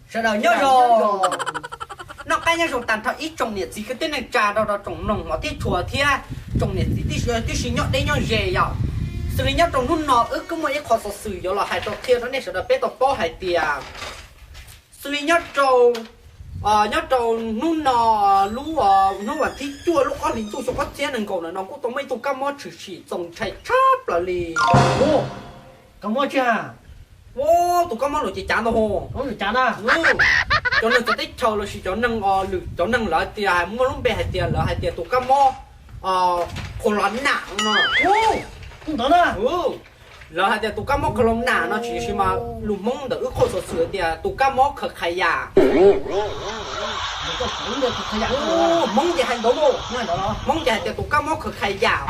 Sawv daws nyob zoo, noj qab nyob zoo tag nrho ib tsoom niam txiv kwv tij neej tsa rau rau tsoom mloog hmov thiab tshua thiab tsoom niam txiv tib si nyob deb nyob ze yom. Xws li nyob rau hnub no wb kuj muaj ib qho xov xwm yuav los hais rau qhia rau nej sawv daws peb tau paub hais tias xws li nyob rau, nyob rau hnub no, lub, hnub vas thib cuaj lub ob hlis ntuj xyoo ob txhiab nees nkaum ntawm no kuj tau muaj ib tug kab mob tshwm sim txaus ntshai tshaj plaws li. Kab mob tsi? Ua, tus kab mob no ces cav ntau hos. Cov neeg txawv teb chaws lossis cov neeg, lwm cov neeg lawv tias muaj lub npe hais tias lawv hais tias tus kab mob qhua los nam no. Ntawd na, lawv hais tias tus kab mob qhua los nam no tsis yog mas lus Hmoob ntawm wb qhov xov xwm tias tus kab mob khaws qhas yas. Hmoob ces hais ntawd lauj. Hmoob ces hais tias tus kab mob khaws qhas yas,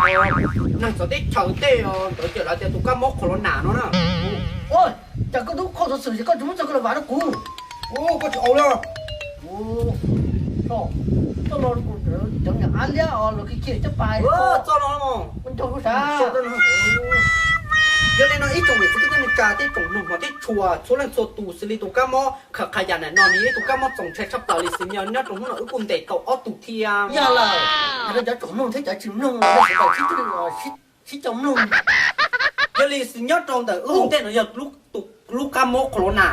neeg txawv teb chaws tej ntawd ces lawv tias tus kab mob qhua los nam no na. Cas koj tub qhov xov xwm ces koj tsis muab txog koj los vam rau kuv? Koj tsis au li. Cov niam ab liab os los khi khi caj pas txoj no nrog kuv sav. Yog li no ib tsoom niam txiv kwv tij neej tsa thiab tsoom mloog hmov thiab tshua txhua leej txhua tus, xws li tus kab mob khaws qhas yas ntawm no nws yog ib tug kab mob txaus ntshai tshaj plaws li xwb, nyob rau hnub no wb kuj ntes tau ob tug thiab. Yog lawm, hais rau cov tsoom mloog thiab cov tsis mloog, sib coj mloog. Yog li xwb nyob rau ntawm wb ntej no yog tus, lub kab mob qhua los nam.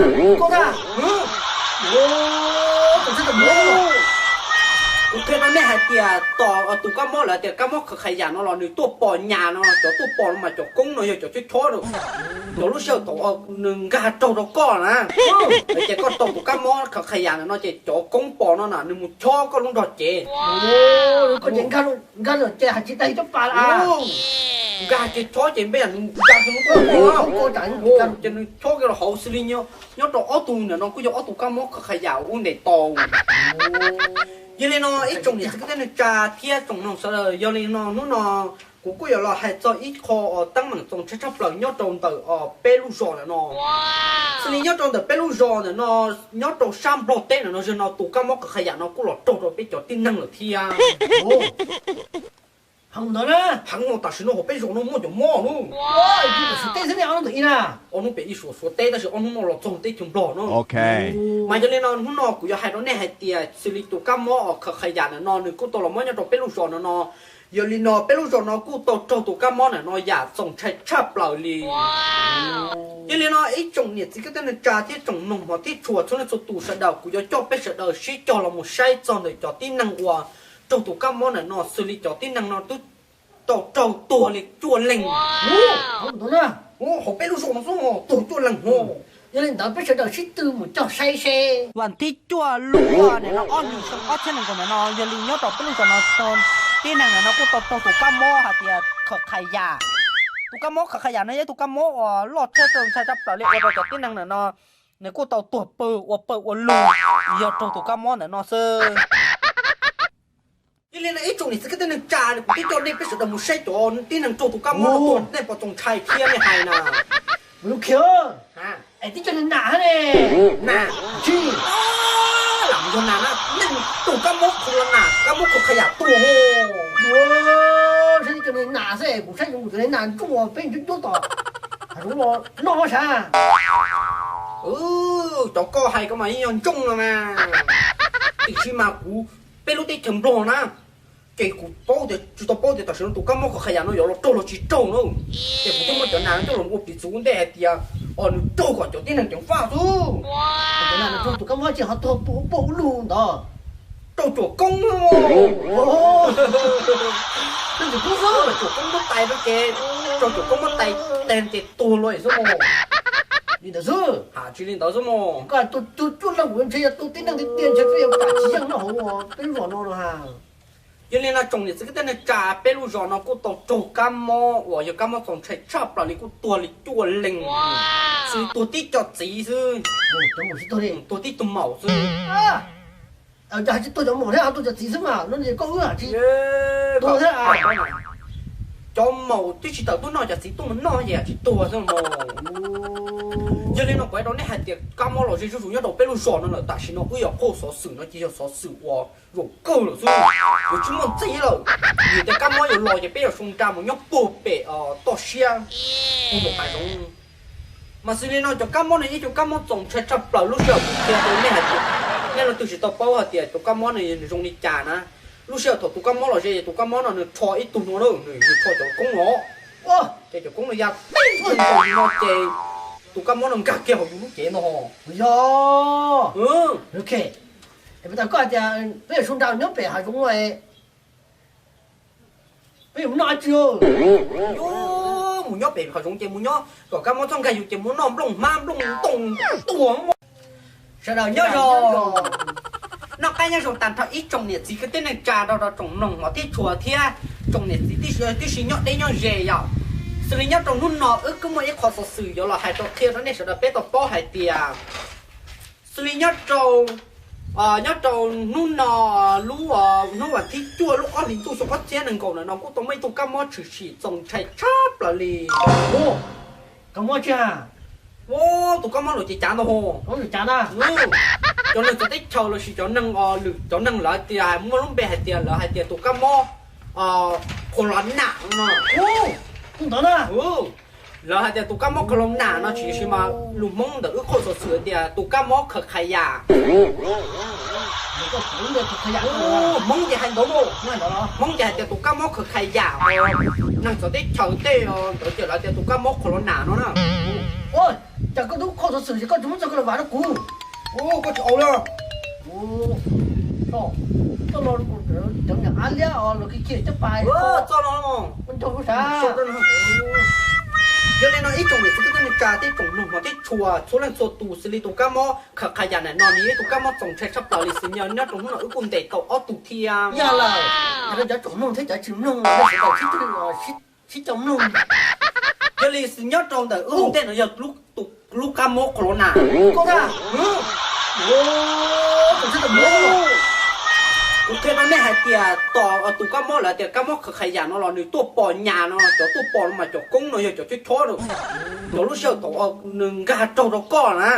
Kuv qhia rau nej hais tias tos tus kab mob lawv tias kab mob khaws qhas yas no los nws tuaj pom nyas no, cov tuaj pom no mas cov koob no yog cov chob chob na. Cov lub sij hawm thaum nws nkag raug rau koj na, ces koj tau tus kab mob khaws qhas yas ntawm no ces cov koob pom no na nws mus chob koj lub nrog cev. Nkag ces hais tsis tag caj pas lawm. Nkag ces chob ces npe nws nkag ces nws chob kiag los hauv xws li nyob rau ob tug ntawm no kuj yog ob tug kab mob khaws qhas yas uas wb ntes tau. Yog li no ib tsoom niam txiv kwv tij neej tsa thiab tsoom mloog sawv daws, yog li no hnub no kuv kuj yuav los hais txog ib qho teeb meem txaus ntshai tshaj plaws nyob rau ntawm peb lub zos ntawm no. Xws li nyob rau ntawm peb lub zos ntawm no, nyob rau sab Nplog teb ntawm no, zaum no tus kab mob khaws qhas yas no kuj los raug rau peb cov tib neeg lawm thiab. Heev ntawd na. Heev no, tam sim no hauv peb zos no muaj cov mob lub. Suav teb xwb ne, ob hnub pem ib suav Suav teb tab sis ob hnub no los txog teb chaws Nplog no. Mas yog li no hnub no kuv yuav hais rau nej hais tias xws li tus kab mob khaws qhas yas ntawm no nws kuj tau los mob nyob rau peb lub zos ntawm no. Yog li no peb lub zos no kuj tau raug tus kab mob ntawm no yam txaus ntshai tshaj plaws li. Yog li no ib tsoom niam txiv kwv tij neej tsa thiab tsoom mloog hmov thiab tshua txhua leej txhua tus sawv daws, kuv yuav coj peb sawv daws sib cog los mus saib txog ntawm cov tib neeg uas raug tus kab mob ntawm no, xws li cov tib neeg no twb tau raug tuag li cuaj leeg. Hauv peb lub zos no xwb tuag cuaj leeg hos. Yog li ntawd peb sawv daws sib tw mus cog saib seb. Vas thib cuaj lub ntawm no ob hlis xyoo ob txhiab nees nkaum ntawm no, yog li nyob rau peb lub zos no, tib neeg ntawm no kuj tau raug tus kab mob hais tias khaws qhas yas. Tus kab mob khaws qhas yas no yog ib tug kab mob uas loj tshaj, txaus ntshai tshaj plaws li ua rau cov tib neeg ntawm no nws kuj tau tuag pw ua pawg ua lug yog raug tus kab mob ntawm no xwb. Yog li no ib tsoom niam txiv kwv tij neej tsa, kuv twb coj nej peb sawv daws mus saib cov tib neeg raug tus kab mob no tuag, nej puas txaus ntshai thiab nej hais na? Lus khiav, es twb cov niag nam hab ne. Nam? Tsis, lam yog nam na, neeg raug kab mob khaws los nam, kab mob khaws qhas yas tuag hos. Saib twb cov niag nam xwb, kuv saib yuav mus cov niag nam ntsooj uas peb ntsuab ntsuab tom hav zoov los noj sav. Cov koj hais ko mas yeej yog ntsooj no mas. Tiam sis mas kuv, peb lub teb chaws Nplog na, ces kuv paub tias, tsis tau paub tias tam sim no tus kab mob khaws qhas yas no yuav los raug los tsis raug na. Ces kuv twb muab cov nas no coj los ua piv txwv ua ntej hais tias, os, nws raug kom cov tib neeg ceev faj xwb. Cov nas no raug tus kab mob ces ho tuag pw ua pawg ua lug ntawd. Raug cuam koob, raug cuam koob muab tais rau ces, raug cuam koob muab tais tag ces tuag lawm xwb mog. Li ntawd xwb. Has tsis li ntawd xwb mog. Koj tuag cuaj leeg kuv ntshe yog tuag tib neeg tiag tiag ntshe peb yuav pam tsis yeej nyob hauv peb lub zos no no ha. Yog li no tsoom niam txiv kwv tij neej tsa, peb lub zos no kuj tau raug kab mob uas yog kab mob txaus ntshai tshaj plaws li kuj tuag li cuaj leeg. Xws li tuag tib co txiv xwb. Tuag tib tug maum xwb. Cas tsis tuag cov maum thiab, tuag cov txiv xwb mas no ces koj wb hais tsis tuag thiab. Cov maum twb tsis tawm tuaj noj, cov txiv tuaj mus noj ces tsis tuag xwb mog. Yog li no kuv hais rau nej hais tias kab mob los ze zuj zus nyob rau peb lub zos no lawm, tam sim no wb yuav qhuab xov xwm no ces yog xov xwm uas zaum kawg lawm xwb, yuav tsis muaj ntxiv lawm. Vim tias kab mob yuav los ces peb yuav sau nra mus nyob puag pem toj siab, puag mus hav zoov. Mas xws li no cov kab mob no yog ib cov kab mob txaus ntshai tshaj plaws. Lub sij hawm kuv qhia rau nej hais tias nej leej twg tsis tau paub hais tias tus kab mob no nws zoo li cas na, lub sij hawm thaum tus kab mob los ze ces tus kab mob no nws rho ib tug no, nws rho cov koob no, ces cov koob no ya tib nkaus no ces tus kab mob no nkag kiag hauv yus lub cev no. Yog, es puas tas koj hais tias peb yuav sib nrau nyob pem hav zoov no, peb yuav mus noj dab tsi? Mus nyob pem hav zoov ces mus nyob kom kab mob txhob nkag yus ces mus noj nplooj hmab nplooj ntoo tuag. Sawv daws nyob zoo, noj qab nyob zoo tag nrho ib tsoom niam txiv kwv tij neej tsa, nrog rau tsoom mloog hmov thiab tshua thiab tsoom niam txiv tib si nyob deb nyob ze yom. Xws li nyob rau hnub no wb kuj muaj ib qho xov xwm yuav los hais rau qhia rau nej sawv daws peb tau paub hais tias xws li nyob rau, nyob rau hnub no, lub, hnub vas thib cuaj lub ob hlis ntuj xyoo ob txhiab nees nkaum ntawm no kuj tau muaj ib tug kab mob tshwm sim txaus ntshai tshaj plaws li. Kab mob tsi? Ua, tus kab mob lawm ces cav ntau hos. Cov neeg txawv teb chaws lossis cov neeg, lwm cov neeg lawv tias muaj lub npe hais tias lawv hais tias tus kab mob khaus los nam no. Lawv hais tias tus kab mob khaus los nam no tsis yog mas lus Hmoob ntawm wb qhauj xov xwm tias tus kab mob khaws qhas yas. Hmoob ces hais ntawd lauj, Hmoob ces hais tias tus kab mob khaws qhas yas. Neeg txawv teb chaws tej ntawd ces lawv tias tus kab mob khaus los nam no na. Cas koj twb qhauj xov xwm ces koj tsis muab txog koj los vam rau kuv. Koj tsis au li. Cov niam ab liab os los kis coj pas txog no. Yog li no ib tsoom niam txiv kwv tij neej tsa thiab tsoom mloog hmov thiab tshua txhua leej txhua tus, xws li tus kab mob khaws qhas yas ntawm no nws yog ib tug kab mob txaus ntshai tshaj plaws li. Xws li nyob rau hnub no wb kuj ntes tau ob tug thiab. Yog lawm, yog li cov tsoom mloog thiab cov tsis mloog los nej sawv daws sib coj mloog. Yog li xws nyob rau ntawm wb ua ntej no yog lub kab mob khaus los nam. Kuv qhia rau nej hais tias tos tus kab mob lawv tias kab mob khaws qhas yas no los nws tuaj pos nyas no, cov tuaj pos no mas cov koob no yog cov chob chob, cov lub sij hawm thaum nws nkag raug rau koj na,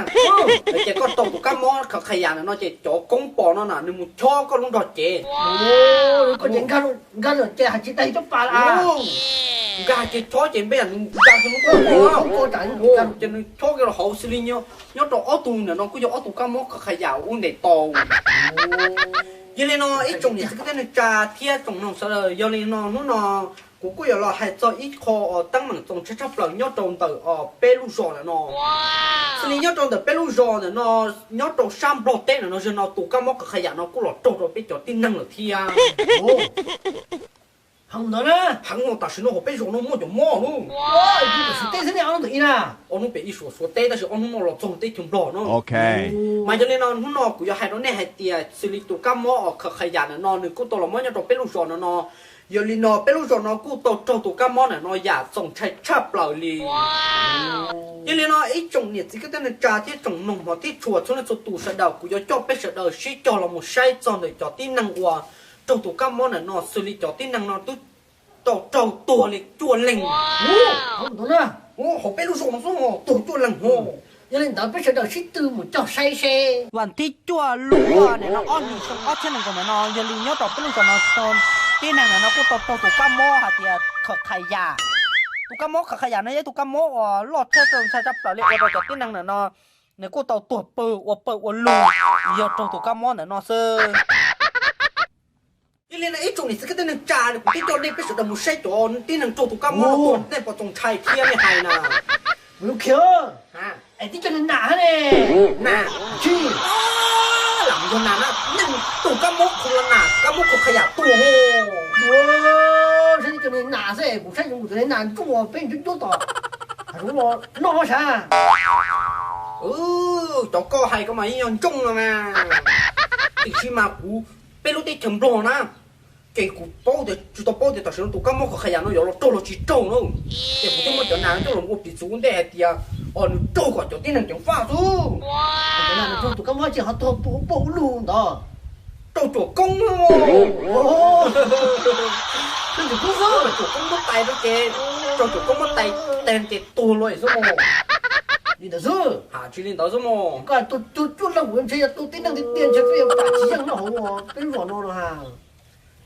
ces koj raug tus kab mob khaws qhas yas ntawm no ces cov koob pos no na nws mus chob koj lub nrog cev. Nkag ces hais tsis tag coj pas lawm. Nkag ces chob ces npej yam nws nkag ces nws tuaj pos, ces nws chob kiag los hauv xws li nyob rau ob tug ntawm no kuj yog ob tug kab mob khaws qhas yas uas wb ntes tau. Yog li no ib tsoom niam txiv kwv tij neej tsa thiab tsoom mloog sawv daws, yog li no hnub no kuv kuj yuav los hais txog ib qho teeb meem txaus ntshai tshaj plaws nyob rau ntawm peb lub zos ntawm no. Xws li nyob rau ntawm peb lub zos ntawm no, nyob rau sab Nplog teb ntawm no, zaum no tus kab mob khaws qhas yas no kuj los raug rau peb cov tib neeg lawm thiab. Heev ntawd na. Heev no, tam sim no hauv peb zos no muaj cov mob lawm. Ib hnub pem Suav teb xwb ne, ob hnub pem ib na. Ob hnub pem ib Suav, Suav teb tab sis ob hnub no los txog teb chaws Nplog no. Mas yog li no hnub no kuv yuav hais rau nej hais tias xws li tus kab mob uas khaws qhas yas ntawm no nws kuj tau los mob nyob rau peb lub zos ntawm no. Yog li no peb lub zos no kuj tau raug tus kab mob ntawm no yam txaus ntshai tshaj plaws li. Yog li no ib tsoom niam txiv kwv tij neej tsa thiab tsoom mloog hmov thiab tshua txhua leej txhua tus sawv daws, kuv yuav coj peb sawv daws sib cog los mus saib txog ntawm cov tib neeg uas raug tus kab mob ntawm no, xws li cov tib neeg no twb tau raug tuag li cuaj leeg. Hauv peb lub zos no xwb tuag cuaj leeg hos. Yog li ntawd peb sawv daws sib tw mus cog saib seb. Vas thib cuaj lub ntawm no ob hlis xyoo ob txhiab nees nkaum ntawm no, yog li nyob rau peb lub zos no tib neeg ntawm no kuj tau raug tus kab mob hais tias khaws qhas yas. Tus kab mob khaws qhas yas no yog ib tug kab mob uas loj thiab txaus ntshai tshaj plaws li, ua rau cov tib neeg ntawm no nws kuj tau tuag pw ua pawg ua lug yog raug tus kab mob ntawm no xwb. Yog li no ib tsoom niam txiv kwv tij neej tsa, kuv twb coj nej peb sawv daws mus saib cov tib neeg raug tus kab mob no tuag, nej puas txaus ntshai thiab nej hais na? Es tib co niag nas ne. Nas? Tsis, lam yog nas na, neeg raug kab mob khaws los nam, kab mob khaws qhas yas tuag. Saib tib co niag nas xwb, kuv saib zoo kuv txawm niag nas ntsuab peb cuab cuab tom hav zoov los noj sav. Cov koj hais ko mas yeej yog ntsooj no mas, tiam sis mas kuv, peb lub teb chaws Nplog na, ces kuv paub tias, tsis tau paub tias tam sim no tus kab mob khaws qhas yas no yuav los raug los tsis raug na. Ces kuv thiaj muab cov nas no coj los ua piv txwv ua ntej hais tias, os, nws raug kom cov tib neeg ceev faj xwb. Cov nas no raug tus kab mob ces ho tuag pawg ua lug ntawd. Raug cuam koob, raug cuam koob xwb, cuam koob muab tais rau ces, raug cuam koob muab tais, tais ces tuag lawm xwb mog. Li ntawd xwb. Tsis li ntawd xwb mog. Koj tuag cuaj leeg kuv ntshe yog tuag tib neeg tiag tiag ntshe peb yuav pam tsis yeej nyob hauv peb lub zos no no ha.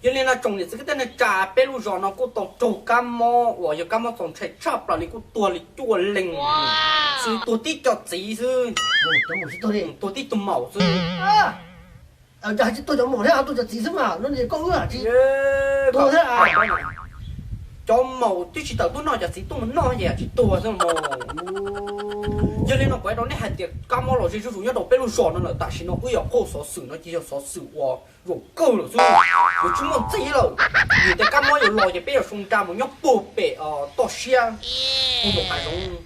Yog li no tsoom niam txiv kwv tij neej tsa, peb lub zos no kuj tau raug kab mob uas yog kab mob txaus ntshai tshaj plaws li, kuj tuag li cuaj leeg. Xwb tuag tib co txiv xwb. Tuag tib tug maum xwb. Cas tsis tuag cov maum thiab, tuag cov txiv xwb mas no koj wb tsis tuag thiab. Cov maum twb tsis tawm tuaj noj, cov txiv tuaj mus noj ces tsis tuag xwb mas. Yog li no kuv hais rau nej hais tias kab mob los ze zuj zus nyob rau peb lub zos no lawm, tam sim no wb yuav qhuab xov xwm no ces yog xov xwm uas zaum kawg lawm xwb, yuav tsis muaj ntxiv lawm. Vim tias kab mob yuav los ces peb yuav soo nra mus nyob puag pem toj siab, puag nraum hav zoov.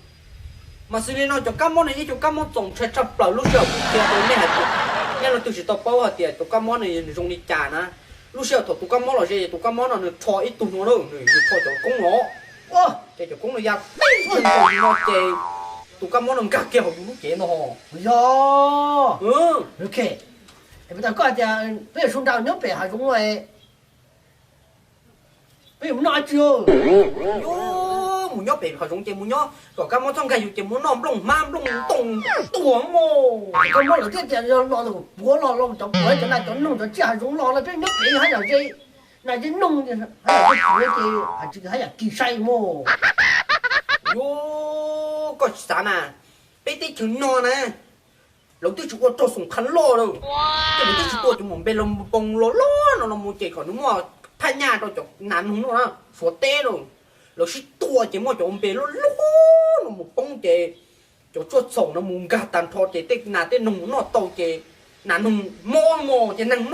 Mas xws li no cov kab mob no yeej cov kab mob txaus ntshai tshaj plaws. Lub sij hawm kuv qhia rau nej hais tias nej leej twg tsis tau paub hais tias cov kab mob no nws zoo li cas na, lub sij hawm thaum tus kab mob los ze, tus kab mob no nws rho ib tug no, nws rho cov koob no, ces cov koob no ya tib nkaus no ces tus kab mob no nkag kiag hauv yus lub cev no. Yog, peb tau koj tias peb yuav soo nra nyob pem hav zoov no, peb yuav mus noj dab tsi? Yus mus nyob pem hav zoov ces mus nyob kom kab mob txhob nkag yus ces mus noj nplooj hmab nplooj ntoo tuag mog. Kab mob lawv thiaj tias los puav los, los cov puav cov nas cov noog cov tsiaj hav zoov los lawm, peb nyob pem haj yam ze nas ze noog, haj yam ze puav ces haj yam kis sai mog. Yus, koj tsis xav na, peb teb chaws no na, lawv twb tsis ua rog xoom qha loj lawm, ces lawv twb tsis tua cov maum npe los poo loj loj no los mus ces kom nws muaj thaj nyaj rau cov nas noog no na, Suav teb lawm. Lawv sib tua ces muaj cov npe loj loj no mus poob ces cov tshuaj txhaum no mus nkag tag nrho ces tej nas tej noog mus noj tau ces nas noog mob mog ces neeg noj